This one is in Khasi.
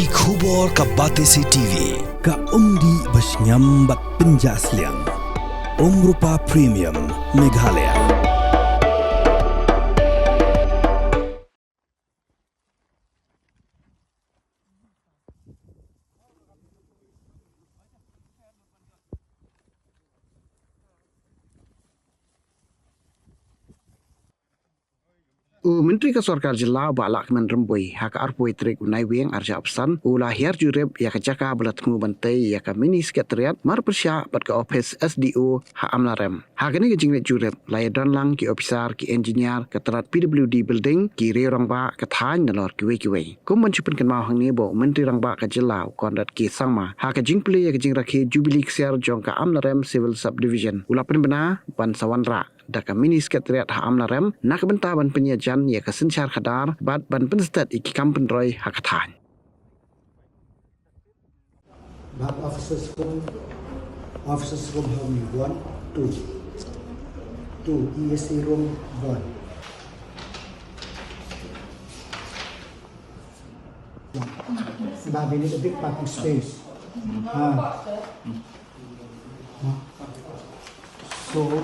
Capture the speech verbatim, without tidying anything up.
Ki khubor ka Batesi T V, ka umdih ba shngiam bad pynjah sliang. Umrupa Premium, Meghalaya. U Myntri ka Sorkar Jylla u Bah Lahkmen Rymbui, ha ka arphew tarik u Naiwieng arhajar arphew san, u la hiar jurip ïa ka jaka ba la thmu ban tei ïa ka Mini Secretariat marpyrshah bad ka ophis S D O ha Amlarem. Ha kane ka jingleit jurip la ïadon lang ki ophisar, ki engineer, ka tnad P W D Building, ki riew rangbah ka thaiñ nalor kiwei kiwei. Kum ban shu pynkynmaw hangne ba u Myntri Rangbah ka Jylla u Conrad K Sangma, ha ka jingplie ïa ka jingrakhe Jubili Ksiar jong ka Amlarem Civil Subdivision, u la pynbna ban sa wanrah da ka Mini Secretariat ha Amlarem na ka bynta ban pynïajan ïa ka synshar khadar bad ban pynsted ïa ki kam pynroi ha ka thaiñ. Back offices room, offices room, how many? One, two. Two, E S A room, one. But we need a big parking space. Ah. So,